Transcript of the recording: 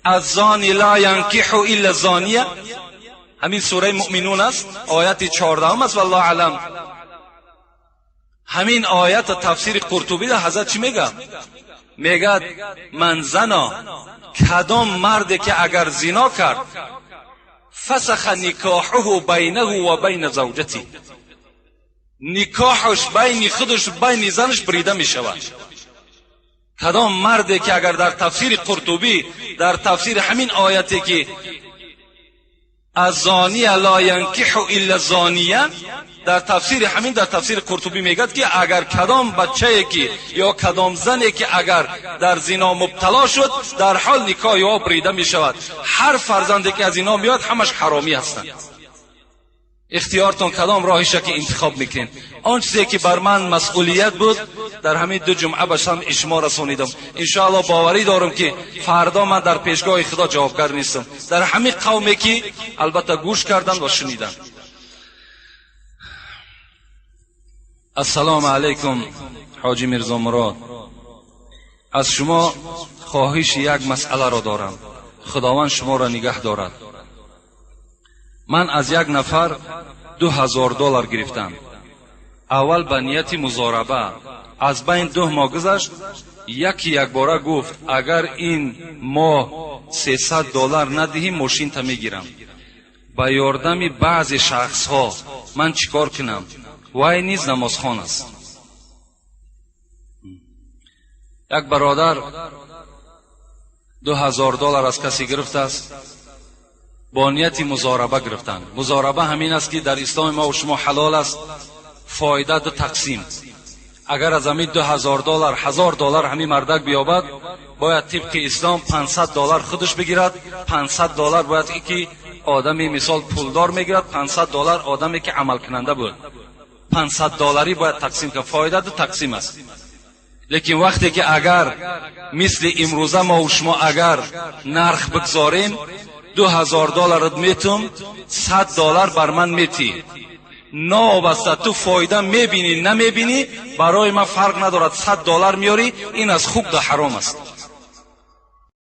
الزانی لا ینکح الا الزانیه، همین سوره مؤمنون است، آیت 14 است، والله اعلم. همین آیت تفسیر قرطبی ده حضرت چی میگه؟ میگه من زنا، کدام مرد که اگر زنا کرد، فسخ نکاحه بینه و بین زوجتی، نکاحش بین خودش بین زنش بریده می شود. کدام مردی که اگر در تفسیر قرطبی در تفسیر همین آیتی که الزانی لا ینکح الا الزانیه، در تفسیر همین در تفسیر قرطبی میگد که اگر کدام بچه که یا کدام زنی که اگر در زنا مبتلا شد، در حال نکاح او بریده می شود. هر فرزندی که از اینا میاد همش حرامی هستند. اختیارتون کدام راهیشه که انتخاب میکنین. آن چیزی که بر من مسئولیت بود در همین دو جمعه به سمع شما رسانیدم. انشاءالله باوری دارم که فردا من در پیشگاه خدا جوابگر نیستم در همین قومی که البته گوش کردن و شنیدن. السلام علیکم حاجی میرزا مراد، از شما خواهش یک مسئله را دارم، خداوند شما را نگه دارد. من از یک نفر $2000 گرفتم، اول به نیت مضاربه، از بین 2 ماه گذشت، یکی یک باره گفت اگر این ماه $300 ندهی ماشین تا میگیرم. با یاردم بعضی شخص ها من چیکار کنم؟ وای نیز نمازخوان است. یک برادر $2000 از کسی گرفته است، با نیت مضاربه گرفتن. مضاربه همین است که در اسلام ما و شما حلال است، فایده دو تقسیم. اگر از همین $2000 $1000 همین مردک بیابد، باید طبق اسلام $500 خودش بگیرد، $500 باید ای که آدمی مثال پولدار میگیرد، $500 آدمی که عمل کننده بود، $500 باید تقسیم کنه. فایده دو تقسیم است. لیکن وقتی که اگر مثل امروزه ما و شما اگر نرخ بگذاریم، $2000 میتم، $100 بر من میتی، نابسته تو فایده میبینی نمیبینی برای من فرق ندارد، $100 میاری، این از خوب ده حرام است.